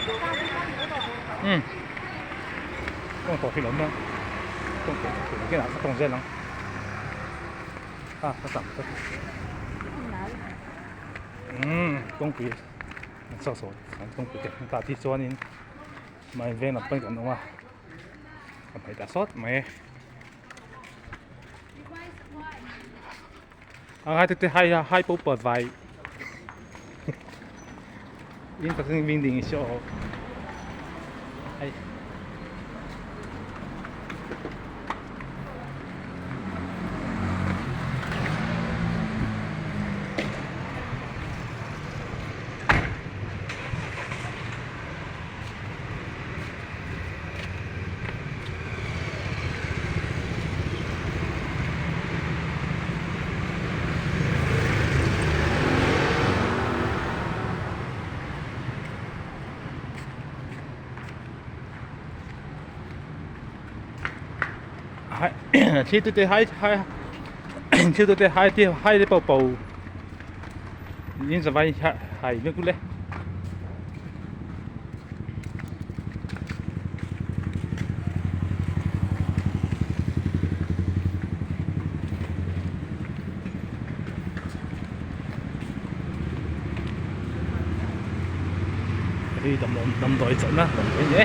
Um kawng tawh hi lo awm a kawng tawh hi nakinah ka tawng zel ang a ka tam ta um kawngpui an saw saw an kawngpui te an tah tih chuanin mahni veng lam pawn kan awm a ka hmeh ta sawt mai. A hai te hai hai po pa vai in tak sing bing ding isio ai Khi tôi hai hai khi tôi hai tiêu hai cái bầu bầu nhưng giờ vay hai nước cũng Đi tầm tầm đội trận á, tầm cái gì?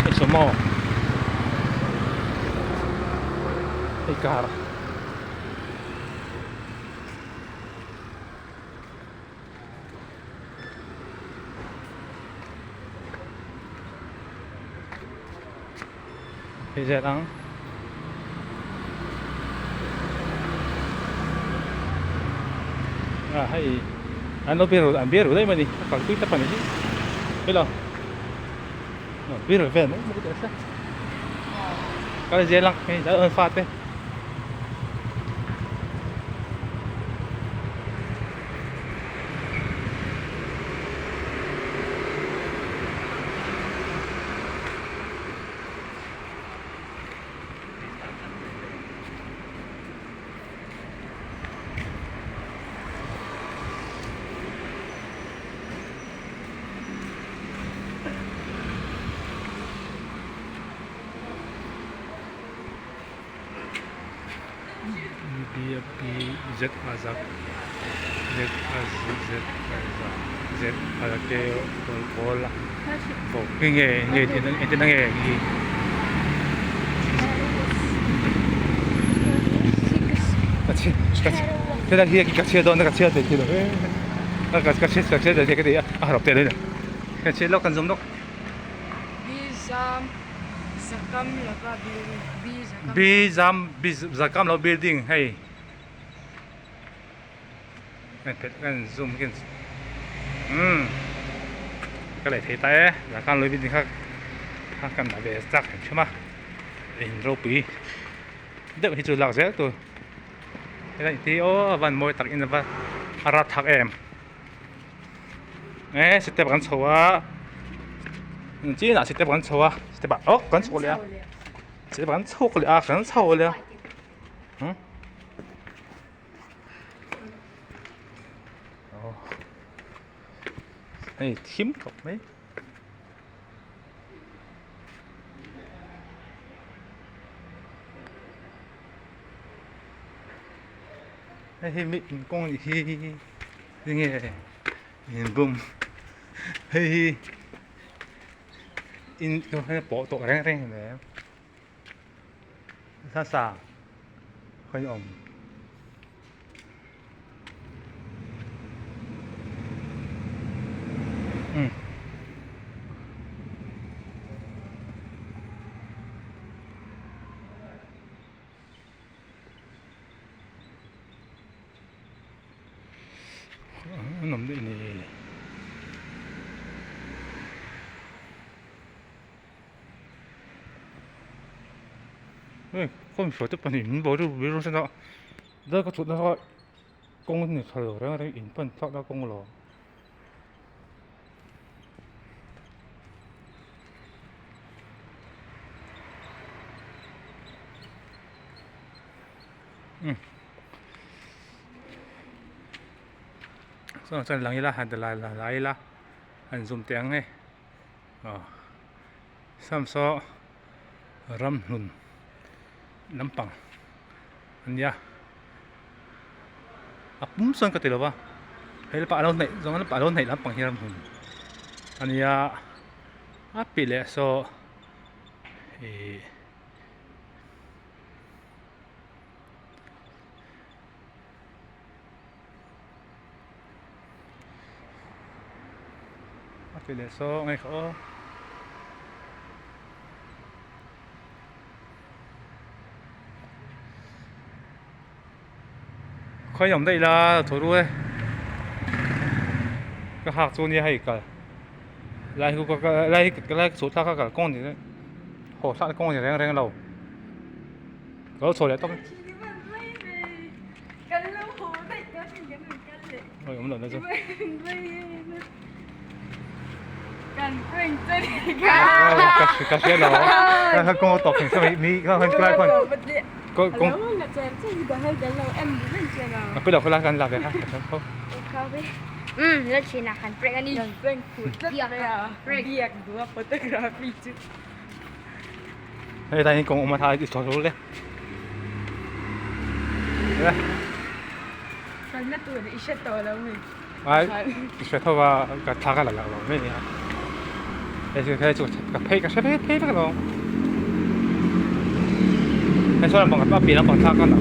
Cái số mò. Cái car. Hei zel ang. A hei an lo biru an biru daih mai ni a kal tui tak a ni hi hello biru vel mai mai teh se kal zel ang hei an fate. B B Z A Z Z A Z A Z A K kawl kawl a eng nge eng nge engtin nge hi ka chhi ka chhi helai hi ka chhiat dawn a ka chhiat thei thei lo e ka ka chhiat ka chhiat thei ka ti a a harap teh daih a ka chhiat lawk kan zawm lawk. B Zam B Zakam lo building hei kan phet kan zoom hian umm ka leh thei ta e Zakam lo building kha kha kan dah ve chak em hrim a in ropui deuh hi chu lak zel tur helai hi aw a van mawi tak in a va a rat thak em. E step kan chho a chinah step kan chho a step ah aw kan chho leh a step kan chhuk leh a kan chho leh a hmm aw hei thim khawp mai. Hei hi mi kawng nih hi enge in bum hei hi in pawh tawh reng reng hle hmasa khawi awm. An awm daih ni. Hei kawng hruai te pahnih min bo ru sen a dai ka chhutna kha kawng a ni tha lo reng reng in pan thlakna kawng lo. Chuan chuan lang ila han ti lai lai ila. Han zoom teh ang e aw samsaw ramhlun lampang a nia a pum chuan ka ti lo va he lampang a lo hnaih zawng a lo hnaih lampang hi ramhlun a nia a piah leh saw ihh. A ti leh saw nge kha aw. Khawi awm daih la thaw ru e. Ka hak chu nia hei kal lai hi ka lai hi ka lai chhuah thlak a kal kawng ni haw thlak kawng ni reng reng lo. Ka lo chhuah leh tawp e. Oi awm lo na chu. Ka hria lo. Ka kawng a tawp thei mi mi ka han lai khawn. Kawng kawng. A pui lo khawlai kan la ve kha ka tho. Um la china kan prank ani. Kan prank phut tlat mai a. Biak dua photography chu. Hei tlai hi kawng awm a tha i chho le. Kalna tur i hre tawh lo mi. Ai i hre tho a ka thla ka la lo lo mai nia. Hei chu hei chu ka phei ka hre phei phei vek lo. Hei saw lampang a pian lampang thla ka la.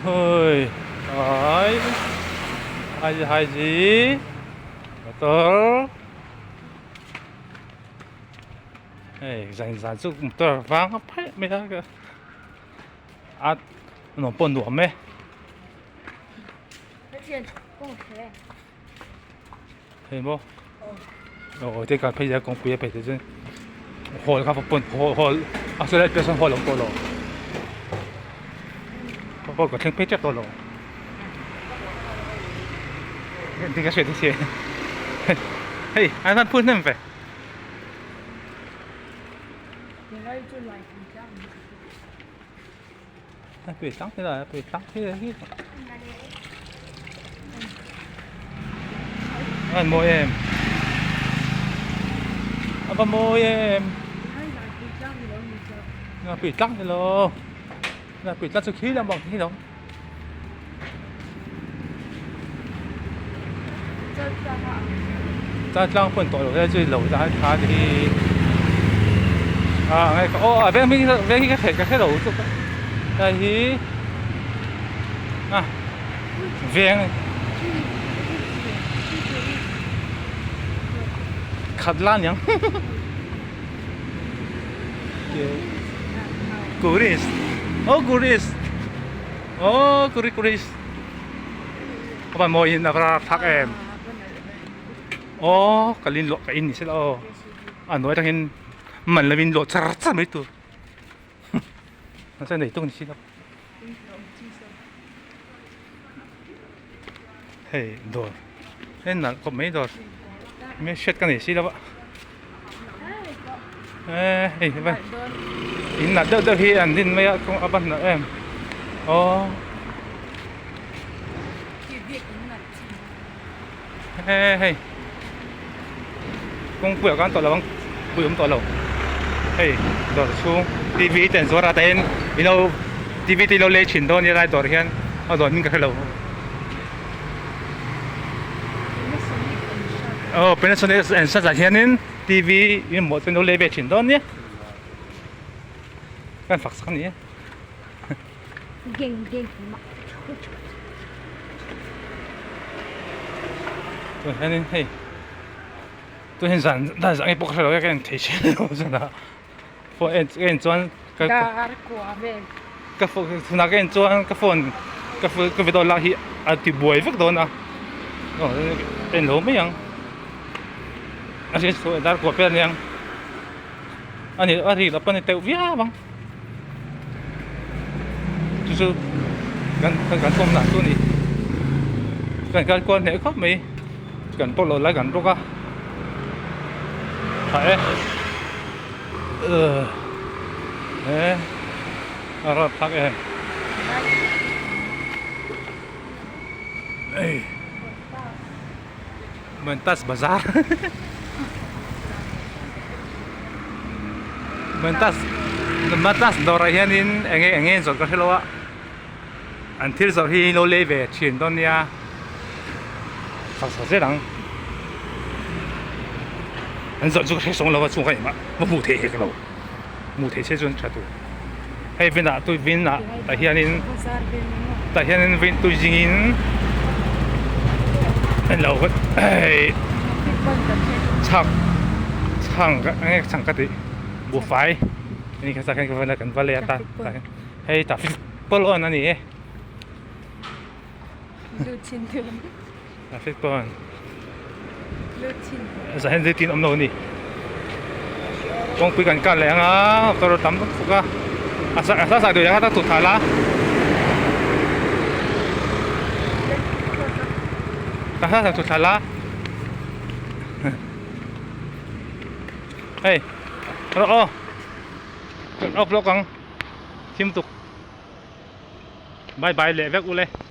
Hoi ai hai gì hai gì motor hei zan zan chu motor vang a phaih mai a ka a nuam pawh nuam e hei maw aw te ka phei a kawngpui a phei te chuan hall kha pawn hall a sawi lai piah sawn hall a awm tawh lo pawh ka thleng phei tep tawh lo. Ti ka hriat hi si hei an van phur hnem ve. A pui tlang hi la a pui tlang hi hi. A van mawi em. A va mawi em. A pui tlang hi lo. A pui tlang chu khi lam bang khi lo. Chaltlang pawh an tawh lo hle chu lo zai tha te hi ah nge aw a veng hming veng hi ka hre ka hre lo lutuk a hei hi ah veng khat la aniang Kuris oh Kuris oh Kuris Kuris a van mawi in a va thlak em aw ka lin luah ka in ni sela aw a hnuai atangin man lovin luah char char mai tur nasa nei tung ni si lo hei dawr hei nalh khawp mai dawr mi hriat ka nei si lo a eh hei vai in nalh deuh deuh hi an din mai a kawng a va nalh em aw eh hei kawngpui ah khan tawh lo ang pui awm tawh lo hei dawr chhung t v te an zuar a tah hian ilo t v te ilo lei thin dawn nia lai dawr hian a dawr hming ka hrelo. Aw Panasonic en hrat ah hianin T V engemaw chu an lo lei ve thin dawn nia kan fak sak a ni e. Tun hianin hei tun hian zan dan zah nge pawh ka hre lo e ka en thei chiah lo zan ah phone en ka en chuan ka ka phone tunah ka en chuan ka phone ka phone ka video lak hi a ti buai vek dawn a aw en lo mai ang a hriat chu dar kuah vel aniang a ni a ri loh pawn a teuh viau ang chu chu kan kan thawm dan chu a ni kan kal kual hneh khawp mai kan pawh loh lai kan bawk a tha e. Ờ, a rawt thak em. Ei Mantas bazar Mantas Mantas dawrah hianin eng nge eng nge an zawrh ka hre lo a an thil zawrh hi lo lei ve thin dawn nia sak sak zel ang an zawrh chu ka hre sawng lo a chung kha engmah va hmuh theih hek lo hmuh theih se chuan tha tur hei vinah tui vinah tah hianin tah hianin vin tui zingin an lo hei chhak chhang eng nge chhang ka tih buhfai ani kha kan va kan va lei a ta hei traffic pawl on ani e traffic pawn zah hian zirtir awm lo a ni kawngpui kan kal leh ang a motor a tam lutuk a a sa a sa duh ang a tut thah la a sa sa tut thah la hei rawh aw kan off lawk ang thim tuk bye bye leh vek ule.